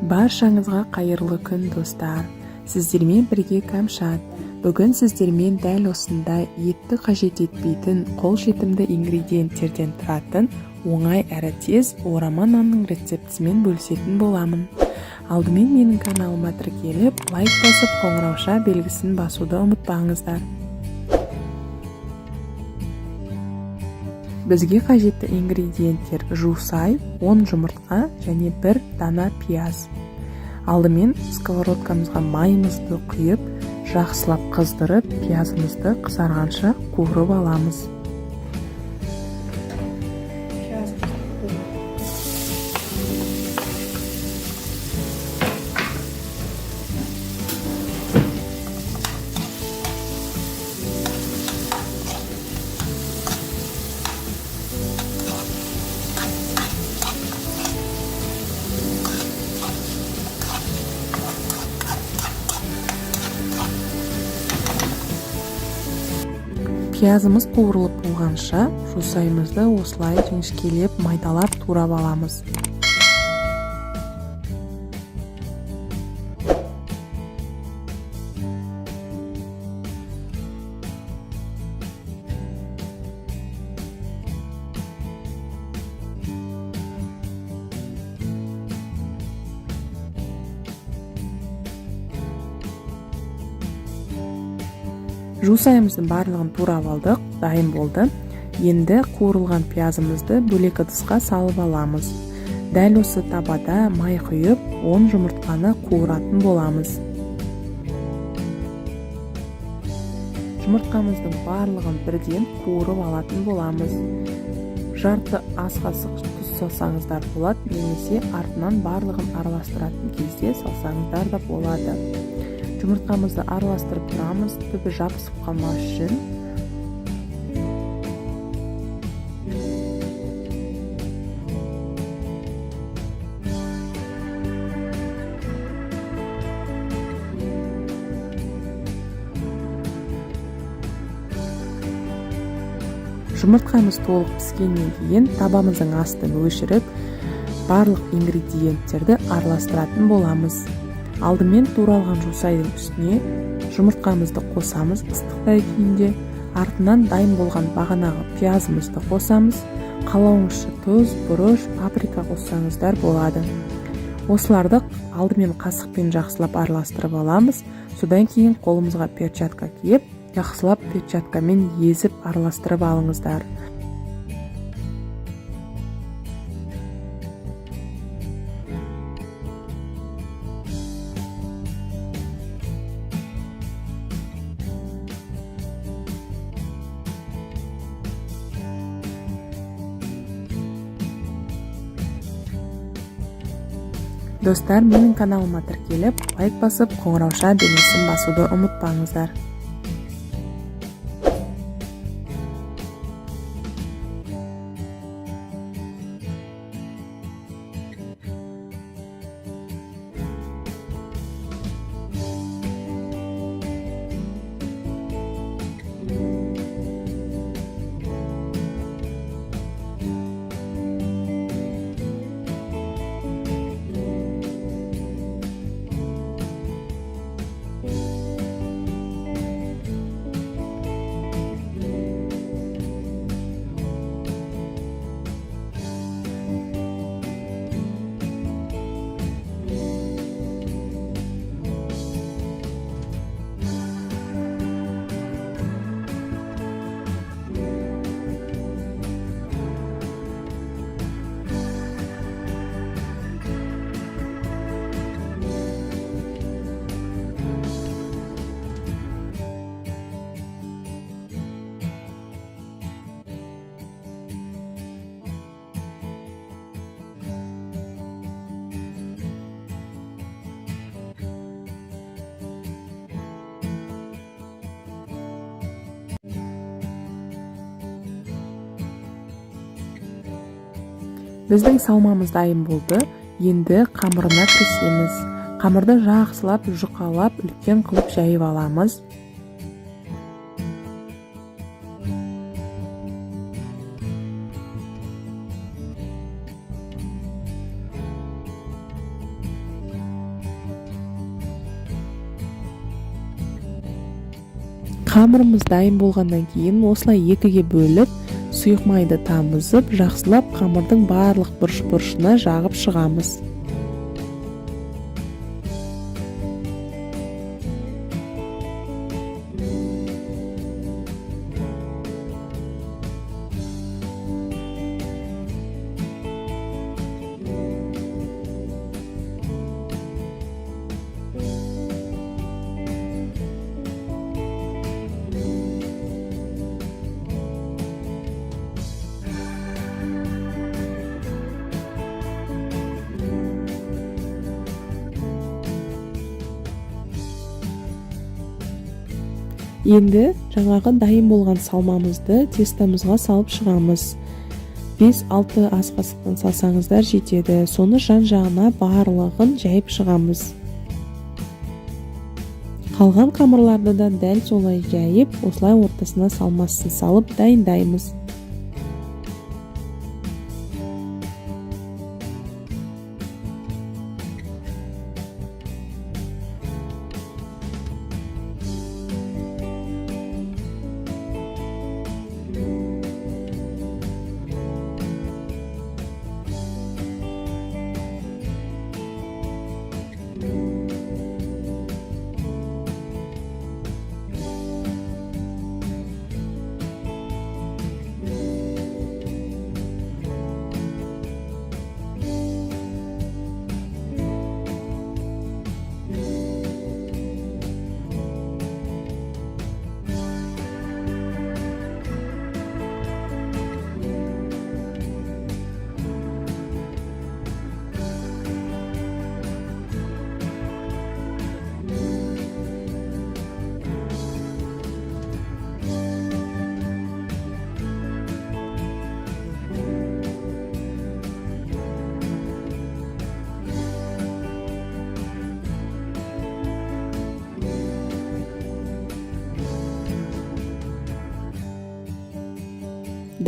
Баршаңызға қайырлы күн, достар! Сіздермен бірге Кәмшат. Бүгін сіздермен дәл осындай етті қажет етпейтін, қолжетімді ингредиенттерден тұратын оңай әрі тез орама нанның рецептісімен бөлісетін боламын. Алдымен менің каналыма тіркеліп, лайк басып, қоңырауша белгісін басуды ұмытпаңыздар. Бізге қажетті ингредиенттер: жусай, 10 жұмыртқа және 1 дана пияз. Алдымен сковородкамызға майымызды құйып, жақсылап қыздырып, пиязымызды қызарғанша қуырып аламыз. Пиязымыз қуырылып болғанша, жусайымызды осылай жіңішкелеп майдалап турап аламыз. Жусайымыздың барлығын турап алдық, дайын болды. Енді қуырылған пиязымызды бөлек ыдысқа салып аламыз. Дәл осы табада май құйып, 10 жұмыртқаны қуыратын боламыз. Жұмыртқамыздың барлығын бірден қуырып алатын боламыз. Жарты ас қасық тұз салсаңыздар болады, немесе артынан барлығын араластыратын кезде салсаңыздар да болады. Жұмыртқамызды араластырып тұрамыз, түбі жабысып қалмас үшін. Жұмыртқамыз толық піскеннен кейін табамыздың астын өшіріп, барлық ингредиенттерді араластыратын боламыз. Алдымен туралған жусайдың үстіне жұмыртқамызды қосамыз ыстықтай күйінде, артынан дайын болған бағанағы пиязымызды қосамыз. Қалауыңызша тұз, бұрыш, паприка қоссаңыздар болады. Осыларды алдымен қасықпен жақсылап араластырып аламыз. Содан кейін қолымызға перчатка киіп, жақсылап перчаткамен езіп араластырып алыңыздар. Достар, менің каналыма тіркеліп, лайк басып, қоңырауша белгісін басуды ұмытпаңыздар. Біздің салмамыз дайын болды. Енді қамырына кірісеміз. Қамырды жақсылап жұқалап, үлкен қылып жайып аламыз. Қамырымыз дайын болғаннан кейін осылай екіге бөліп, сұйық майды тамызып, жақсылап қамырдың барлық бұрыш-бұрышына жағып шығамыз. Енді жаңағы дайын болған салмамызды тестамызға салып шығамыз. 5-6 ас қасықтан салсаңыздар жетеді. Соны жан-жағына барлығын жайып шығамыз. Қалған қамырларды да дәл солай жайып, осылай ортасына салмасын салып дайындаймыз.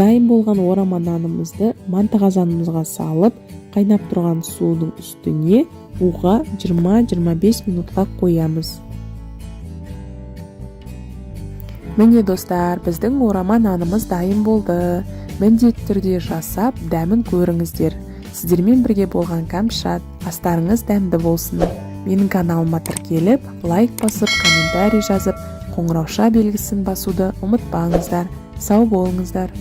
Дайын болған орама нанымызды манты қазанымызға салып, қайнап тұрған судың үстіне буға 20-25 минутқа қоямыз. Міне достар, біздің орама нанымыз дайын болды. Міндетті түрде жасап, дәмін көріңіздер. Сіздермен бірге болған Кәмшат. Астарыңыз дәмді болсын. Менің каналыма тіркеліп, лайк басып, комментарий жазып, қоңырауша белгісін басуды ұмытпаңыздар. Сау болыңыздар.